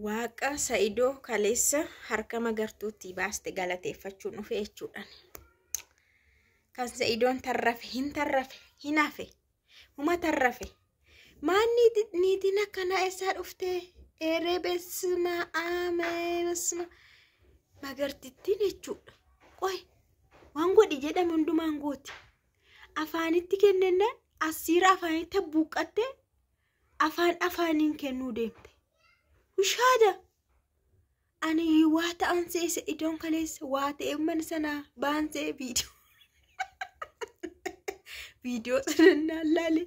Waaqa Sa'idoo kaleessa harka Magartuutti baaste galateeffachuun dhufe jechuudhaan. Kan Sa'idoon tarrafe hin tarrafe hin hafe huma tarrafe. Maan niitiin akkanaa eessaa dhufte? Eeree beesma aamee beesma Magartittiin jechuudha. Qoy waan godhi jedhame hundumaan gooti. Afaanitti kennennaan asiira afaanitti buuqqattee afaan afaaniin kennuu deemte. Ushaada! Ani waa ta'an se'e Sa'idoon kaleessa waa ta'e mana sanaa ba'an se'e viidiyoo. Viidiyoo sana naan laale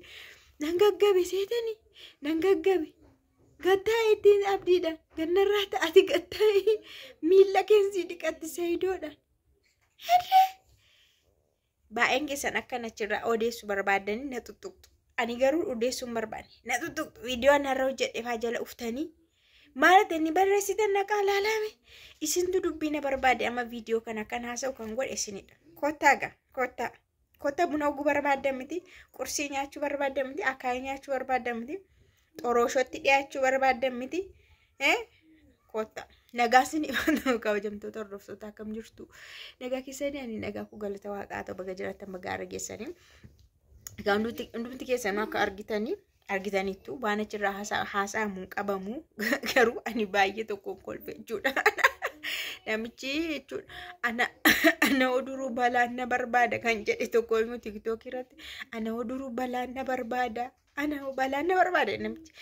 nan gaggabe seetanii nan gaggabe. Gattaa'e ittiin abdiidha. Gannarraa ta'ati gattaa'e miilla keessi dhiqatti Sa'idoodha. Herree! Baay'een keessan akkan achirraa odeessu barbaadanii na tuttuqxu. Ani garuu odeessuu hin barbaanne. Na tuttuqxu. Viidiyoo anarra hojjedhe faa jala uftanii. Maal jettanii barreessitan naqaa laalame. Isintu dubbii na barbaade amma viidiyoo kana kan haasa'u kan godhe isinidha. Kottaa gaa kottaa. Kottaa buna dhuguu barbaaddan miti. Qursii nyaachuu barbaaddan miti. Akaayii nyaachuu barbaaddan miti. Xorooshootti dhiyaachuu barbaaddan miti. Kottaa. Nagaa isin kabajamtoota hordoftoota akkam jirtu. Nagaa keessanii ani nagaa koo galata waaqaa ta'u baga jiraattan baga argeessanii. Egaa hundumti keessanuu akka argitanii argitaniittu waan achirraa haasa'amu qabamu garuu ani baay'ee tokkoon kolfe jechuudha. Namichi jechuudha ana ana oduruu balaan na barbaada kan jedhe tokko immoo tiktookii irratti ana oduruu balaan na barbaada ana balaan na barbaada namichi.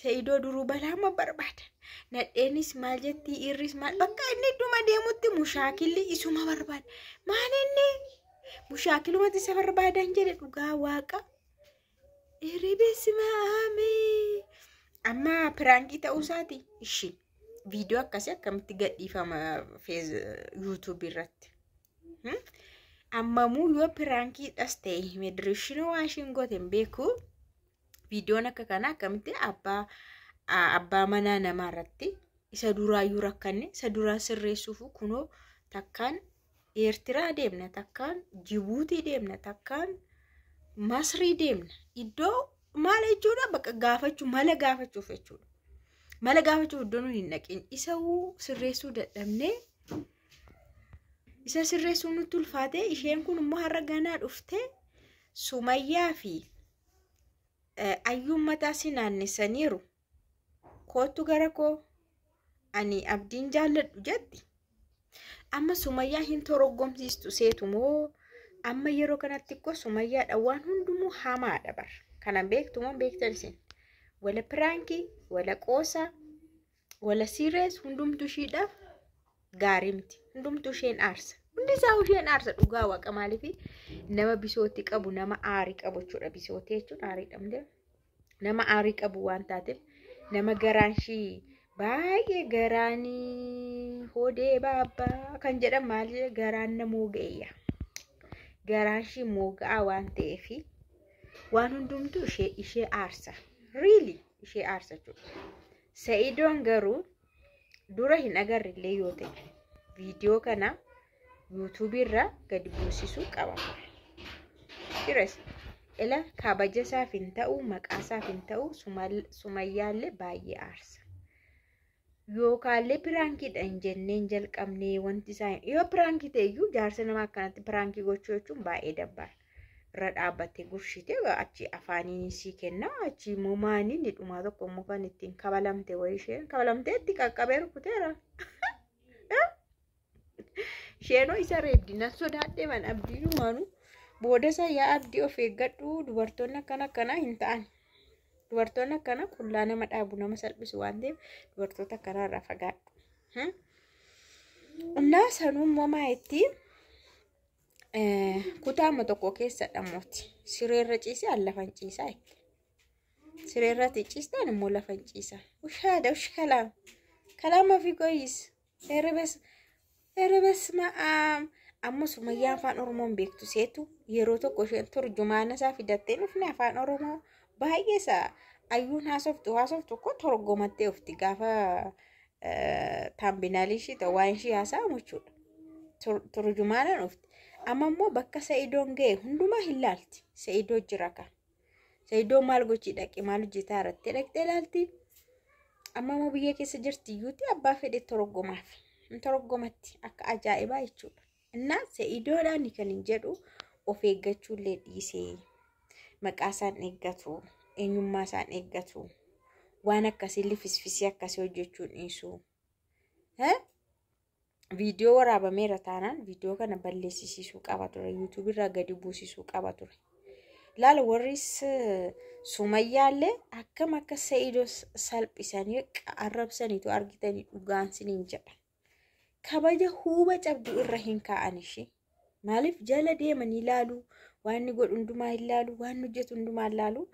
Se'idoo duruu balaa ma barbaada. Nadheenis maal jettii irris maal bakka inni idduma deemutti mushaakilli isuma barbaada. Maal inni mushaakilumatti isa barbaadan jedhe dhugaa waaqa. Hirribeessima aamee. Amma piraankii ta'uu isaati. Ishi viidiyoo akkasii akkamitti gadhiifama yuutuubii irratti. Ammamuu yoo piraankiidhas ta'e medirishinoo waan ishiin goote hin beeku. Viidiyoon akka kanaa akkamitti abbaa abbaa manaa namaa irratti isa duraayyuu rakkanne isa duraa sirreessuuf kunoo takkaan Eertiraa deemna takkaan Jibuutii deemna takkaan Masrii deemna iddoo maal jechuudha bakka gaafachuu mala gaafachuuf jechuudha. Mala gaafachuuf iddoo nuyi hin dhaqin isa sirreessuu dadhabnee isa sirreessuu nutti ulfaate isheen kun immoo har'a ganaa dhuftee Sumayyaa fi Ayyuun mataa si naannessaniiru. Koottu gara koo ani abdiin jaalladhu jetti. Amma Sumayyaa hin toroggomsiistu seetu moo amma yeroo kanatti koo Sumayyaadha waan hundumuu hamaadha bar. Kana beektu moo beektan isin? Wala piraankii, wala qoosaa, wala siirees hundumtu ishiidhaaf gaarii miti. Hundumtu isheen aarsa. Hundi isaa isheen aarsa dhugaa waaqa maaliif nama bisootti qabu nama aarii qabu jechuudha. Bisootii jechuun aariidha malee nama aarii qabu waan taateef nama garaan ishii baay'ee garaanii hodee baabbaa kan jedhan maal garaan na mooga'eeyya. Garaan ishii mooga'aa waan ta'eef waan hundumtu ishee ishee aarsa. Really ishee aarsa jechuudha. Sa'idoon garuu dura hin agarre illee yoo ta'e viidiyoo kana yuutuubii irra gadi buusisuu qaba. Dhiras ila kabaja isaaf hin ta'u maqaa isaaf hin ta'u Sumayyaallee baay'ee aarsa. Yookaallee piraankiidha hin jenneen jalqabnee wanti isaa yoo piraankii ta'e iyyuu jaarsa nama akkanatti piraankii gochuu jechuun baay'ee dabbaara. Irra dhaabbattee gurshitee achi afaaniin sii kenna achi immoo maanii inni dhumaa tokko immoo kan ittiin kabalamte wayii isheen kabalamtee itti qaqqabee rukuteera. Isheenoo isa reebdi nan sodaadhee man abdii dhumaanu booda isaa yaa abdii of eeggadhu dubartoonni akkana akkanaa hin ta'an. Dubartoonni akkana qullaa nama dhaabu nama salphisu waan ta'eef dubartoota akkanaa irraa fagaadhu. Innaa sanuu immoo maayetti kutaama tokko keessa dhammooti. Sireerra ciisee an lafan ciisaa itti. Sireerratti ciistaan immoo lafan ciisaa. Ushaada ushkalaam. Kalaama fi qoyyis. Erebes erebes ma'aam. Amma Sumayyaa afaan Oromoo hin beektu seetu yeroo tokko isheen turjumaana isaa fidattee dhufne afaan Oromoo baay'ee isaa ayyuun haasoftu haasoftu koo torgomattee ufti gaafa taambinaalii ishii ta'u waan ishii haasa'amu jechuudha. Turjumaanaan ufti. Amma immoo bakka Sa'idoon ga'e hundumaa hin laalti. Sa'idoo jira kan. Sa'idoo maal gochii dhaqe maal hojjetaa irratti dhaqxee laalti. Amma immoo biyya keessa jirti iyyuuti abbaa fedhe toroggomaaf. Hin toroggomatti akka ajaa'ibaa jechuudha. Innaa Sa'idoodhaan kan hin jedhu of eeggachuullee dhiisee maqaa isaan eeggatu, eenyummaa isaan eeggatu, waan akkasii lifisfisii akkasii hojjechuun dhiisu. Viidiyoo waraabameera taanaan viidiyoo kana balleessisiisuu qaba ture. Yuutuubii irraa gadi buusisuu qaba ture. Laala warris Sumayyaallee akkam akka Sa'idoo salphisanii arrabsaniitu argitanii dhugaan siniin jedha. Kabaja huuba cabdu irra hin kaa'an ishee. Maaliif jala deemanii ilaalu, waan inni godhu hundumaa hin ilaalu, waan inni hojjetu hundumaa hin ilaalu.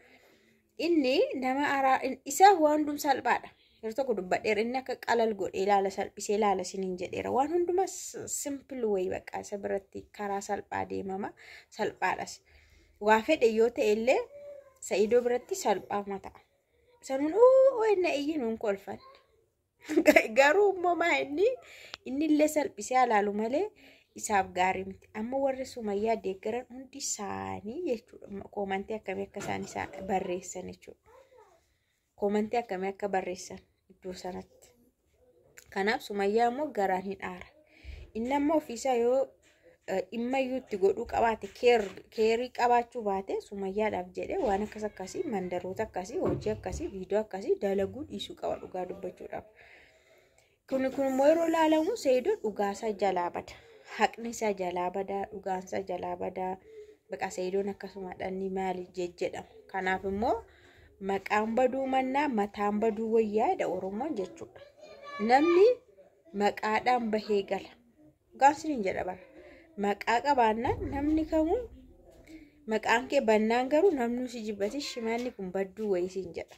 Inni nama araa isaaf waan hundum salphaadha. Yeroo tokko dubbadheera inni akka qalal godhee ilaala salphisee ilaala siniin jedheera. Waan hundumaa simple way bakka isa biratti karaa salphaa deemama salphaadhas. Waa fedhe yoo ta'e illee Sa'idoo biratti salphaama ta'a. Sanuun oo inni iyyi nuun kolfan. Garuu immoo maa inni illee salphisee ilaalu malee isaaf gaarii miti. Amma warri Sumayyaa deeggaran hundi isaanii jechuudha. Koomantii akkamii akka isaan isaa barreessan jechuudha. Koomantii akkamii akka barreessan iddoo sanatti. Kanaaf Sumayyaa immoo garaan hin aara. Inni ammoo ofiisaa yoo dhimma iyyuu itti godhuu qabaate keerii qabaachuu baate Sumayyaadhaaf jedhee waan akkas akkasii mandaroota akkasii hojii akkasii viidiyoo akkasii dalaguu dhiisuu qaba dhugaa dubbachuudhaaf. Kun kun immoo yeroo ilaalamu Sa'idoo dhugaasaa jalaa bada. Haqni isaa jalaa bada, dhugaansaa jalaa bada. Baqa Sa'idoon akkasuma dhanni maali jedhama. Kanaaf immoo maqaan baduu mannaa mataan baduu wayyaa jedha Oromoon jechuudha. Namni maqaadhaan bahee gala. Dhugaan siniin jedha bara. Maqaa qabaannaan namni kamuu maqaan kee bannaan garuu namni si jibbati shimanni kun badduu wayii siin jedha.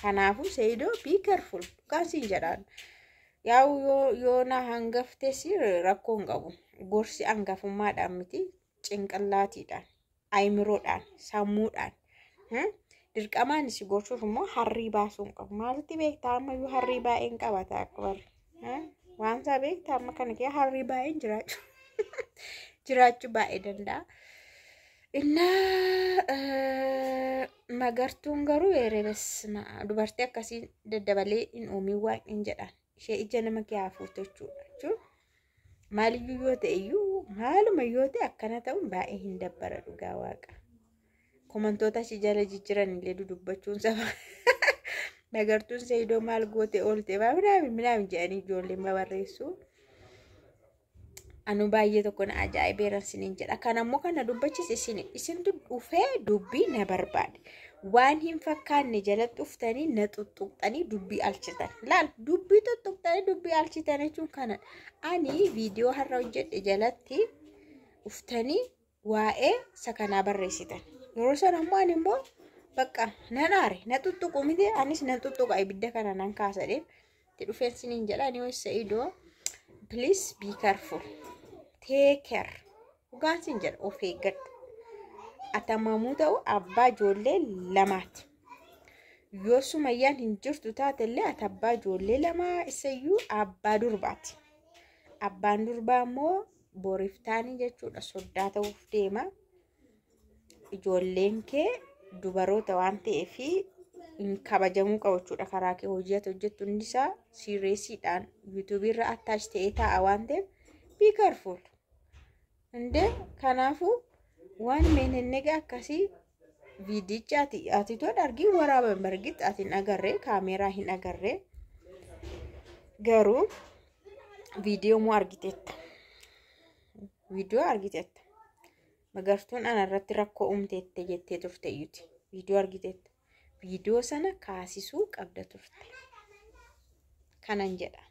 Kanaafuu Sa'idoo be careful dhugaan siin jedhaan. Yaa'u yoo na hangaftes rakkoo hin qabu. Gorsi hangafummaadhaan miti cinqillaatiidhaan, ayimiroodhaan, sammuudhaan. Dirqamaan si gorsuuf immoo harrii baasuu hin qabu. Maalitti beektaa ammayyuu harrii baay'een qabata akka barri. Waan isaa beektaa amma kana kee harrii baay'een jiraachuu baay'ee danda'a. Innaa Magartuun garuu erebes dubartii akkasii daddabalee hin uumin waan hin jedhan. Ishee ija nama kee hafuutu jechuudha. Jechuun maaliyyuu yoo ta'e iyyuu maaluma yoo ta'e akkana ta'uun baay'ee hin dabbara dhugaa waaqa. Komantoota achi jala jijjiran illee dudubbachuun saba. Magartuun Sa'idoo maal goote oolte minaamin minaamin jedhanii ijoolleen babarreessu. Anu baay'ee tokko na ajaa'ibeeran siniin jedha. Kan ammoo kana dubbachise isin isintu dhufee dubbii na barbaade. Waan hin fakkaanne jalatti dhuftanii na xuxuqxanii dubbii alchitan. Laal dubbii xuxuqxanii dubbii alchitan jechuun kana. Ani viidiyoo har'a hojjedhe jalatti dhuftanii waa'ee isa kanaa barreessitan. Yeroo sana immoo ani immoo bakka nan aare na xuxuqu miti anis nan xuxuqa ibidda kana nan kaasadhe. Itti dhufeen siniin jedha ani Sa'idoo please be careful. Take care. Dhugaan siin jedha of eeggadhu. Atamamuu ta'u abbaa ijoollee lamaati. Yoo Sumayyaan hin jirtu taate illee ati abbaa ijoollee lamaa isayyuu abbaa durbaati. Abbaan durbaa immoo boriftaanii jechuudha soddaa ta'uuf deema. Ijoolleen kee dubaroota waan ta'eef hin kabajamuu qabu jechuudha karaa kee hojii ati hojjettu hundisaa siireesiidhaan yuutuubii irra attach ta'ee taa'a waan ta'eef be careful. Indee kanaafuu waan meenennega akkasii viidicha ati ati toon argii waraaban bargit ati hin agarree kaameeraa hin agarree garuu viidiyoo moo argiteetta. Viidiyoo argiteetta. Magartuun ana irratti rakkoo uumteette jettee turte iyyuti. Viidiyoo argiteetta. Viidiyoo sana kaasisuu qabda turte. Kanan jedha.